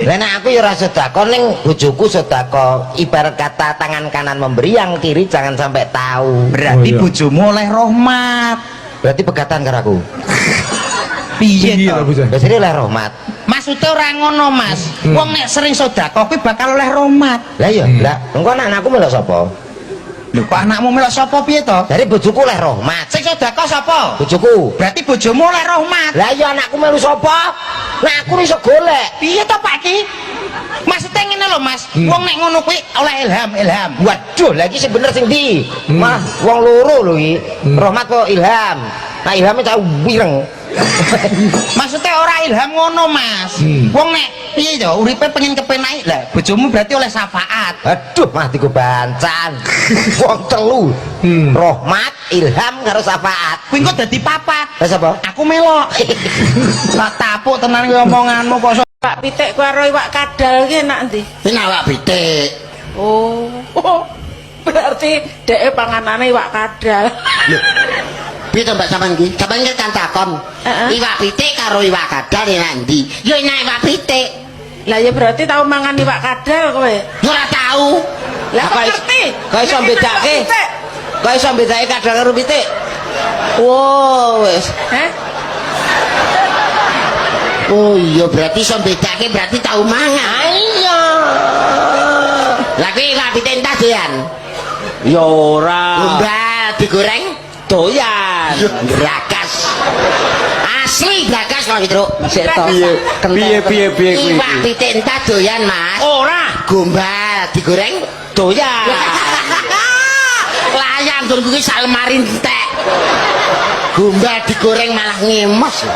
Lah nek aku ya ora sedekah, ning bojoku sedekah. Ibarat kata tangan kanan memberi, yang kiri jangan sampai tahu. Berarti Oh, iya. bojomu oleh rahmat. Berarti pegatan karo aku. Piye Piye to? to, bocah? Biasanya oleh rahmat. Maksudnya ora ngono, Mas. Wong nek sering sedekah kuwi bakal oleh rahmat. Lah iya, lah engko anak-anakku melok sapa? Lho, kok anakmu melok sapa, piye to? Dari bojoku oleh rahmat. Sing sedekah sapa? Bojoku. Berarti bojomu oleh rahmat. Lah iya, anakku melu sapa? Nah, aku iso golek. Piye to, Pak Ki? Maksudnya ngene lho, Mas. Wong nek ngono kuwi oleh ilham, ilham. Waduh, lagi sing bener sing ndi? Malah wong loro lho iki. Rahmat kok ilham. Nah, ilhame cah wireng. Maksudnya ora ilham ngono, Mas. Wong nek piye to, uripe pengen kepenai lah, bojomu berarti oleh syafaat. Aduh, mah digo bancan. Wong telu. Rahmat, ilham karo syafaat. Kuwi engko dadi papat. Lah sapa? Aku melok. Tak tapuk tenan kuwi omonganmu kok iso. Pak pitik karo iwak kadal ki enak ndi? Ini awak pitik. Oh. Berarti dheke panganane iwak kadal. Piye to, Mbak, sampean iki? Sampean iki kan takon. Heeh. Iwak pitik karo iwak kadal enak ndi? Ya enak iwak pitik. Lah ya berarti tau mangan iwak kadal kowe. Ya ora tau. Lah kok Kok ngerti? Kok iso Nek enak bedake? iwak pitik. Kok iso bedake kadal karo pitik? Wow, wis. Heh? Oh iya, berarti iso bedake, berarti tau mangan. Iya. Lah kuwi iwak pitik entah doyan? Ya ora. Gombal digoreng? Doyan. Brakas. Asli brakas kok, Truk. Sik to. Piye piye piye piye kuwi? Iwak pitik entah doyan, Mas? Ora. Gombal digoreng? Doyan. Layang nggon kuwi sak lemari entek. Gombal digoreng malah ngemos.